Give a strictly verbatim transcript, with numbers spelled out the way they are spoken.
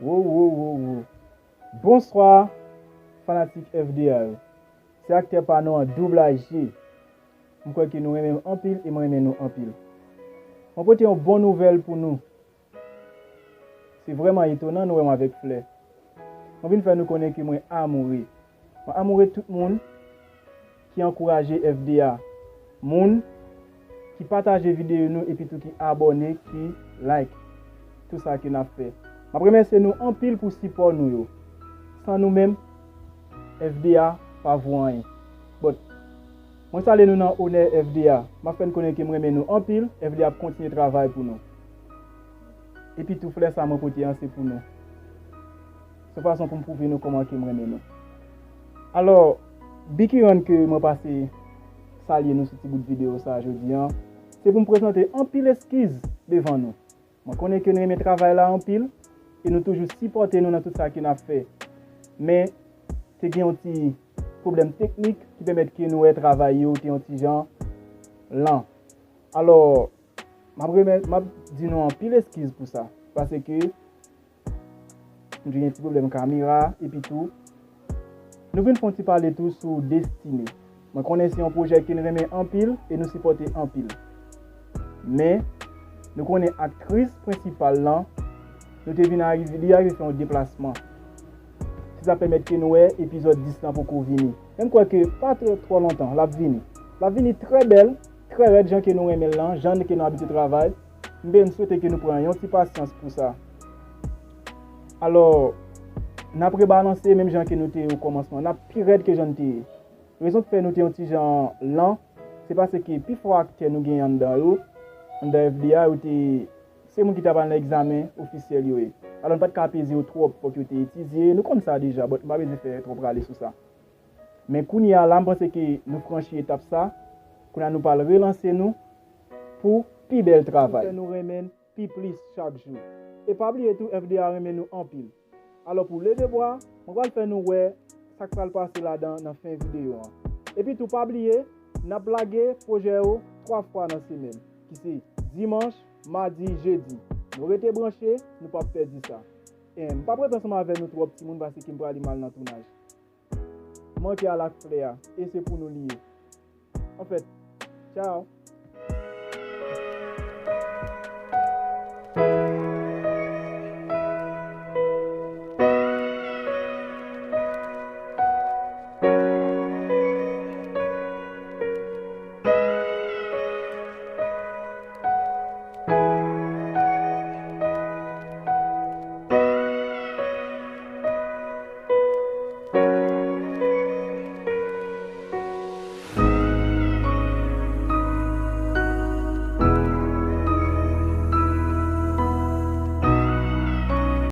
Wo, wo, wo, wo. Bonswa, fanatik F D A yo. Se aktè pa nou an, Double J. M kwè ke nou renmen m anpil e mwen renmen nou anpil. Mwen pote yon bon nouvèl pou nou. Se vrèman etonan nou wè m avèk flè. Mwen vin fè nou konnen ke mwen amoure. Mwen amoure tout moun ki ankouraje F D A. Moun ki pataje videyo nou epi tou ki abòne, ki like tout sa ke n ap fè. M ap remèsye nou anpil pou sipò nou yo. San nou menm, F D A pa vo anyen. But, mwen salye nou nan onè F D A. M ap fè n konnen ke m renmen nou anpil, F D A ap kontinye travay pou nou. Epi tou flè sa mwen pote an se pou nou. Se fason pou m pwouve nou kòman ke m renmen nou. Alò, bi ki rann ke mwen pase salye nou sou ti bout videyo sa jodi an, se pou m prezante anpil eskiz devan nou. Mwen konnen ke nou renmen travay la anpil e nou toujou sipòte nou nan tout sa ke n ap fè. Men, te gen yon ti pwoblèm teknik ki pèmèt ke nou wè travay yo te yon ti jan lan. Alò, m ap remè-, m ap di nou anpil eskiz pou sa. Paske m te gen ti pwoblèm kamera, epi tou, nou vin fè yon ti pale tou sou Destine. Mwen konnen se yon pwojè ke n renmen anpil e nou sipòte anpil. Men, nou konnen aktris prensipal lan, nou te vin arive, li arive fè yon deplasman. Se sa pèmèt ke nou wè epizòd dis lan poko vini. Men m kwè ke pa twò, twò lontan, l ap vini. L ap vini trè bèl, trè rèd, jan ke nou renmen l lan, jan ke nou abitye travay. M ben swete ke nou pran yon ti pasyans pou sa. Alò, n ap rebalanse menm jan ke nou te ye okòmansman. N ap pi rèd ke jan n te ye. Rezon ki fè nou te yon ti jan lan, se paske pifò aktè nou genyen anndan yo, anndan F D A, yo te, se moun ki t ap al nan egzamen ofisyèl yo ye. Alò, n pa t ka peze yo twòp fòk yo te etidye. Nou konn sa deja, but m pa bezwen fè twòp rale sou sa. Men kounye a la, m panse ke nou franchi etap sa. Kounye a nou pral relanse nou pou pi bèl travay. Fè nou renmen n pi plis chak jou. E pa bliye tou, F D A renmen nou anpil. Alò pou leve bwa, mwen pral fè nou wè sa k pral pase ladan nan fen videyo an. Epi tou pa bliye, n ap lage pwojè yo twa fwa nan semèn, ki se dimanch, madi, jedi. Nou rete branche, nou p ap pèdi sa. E m p ap ret ansanm avè nou twòp timoun paske m prale mal nan tounaj. Manke al ak flè a, e se pou nou li ye. Anfèt, tchaw.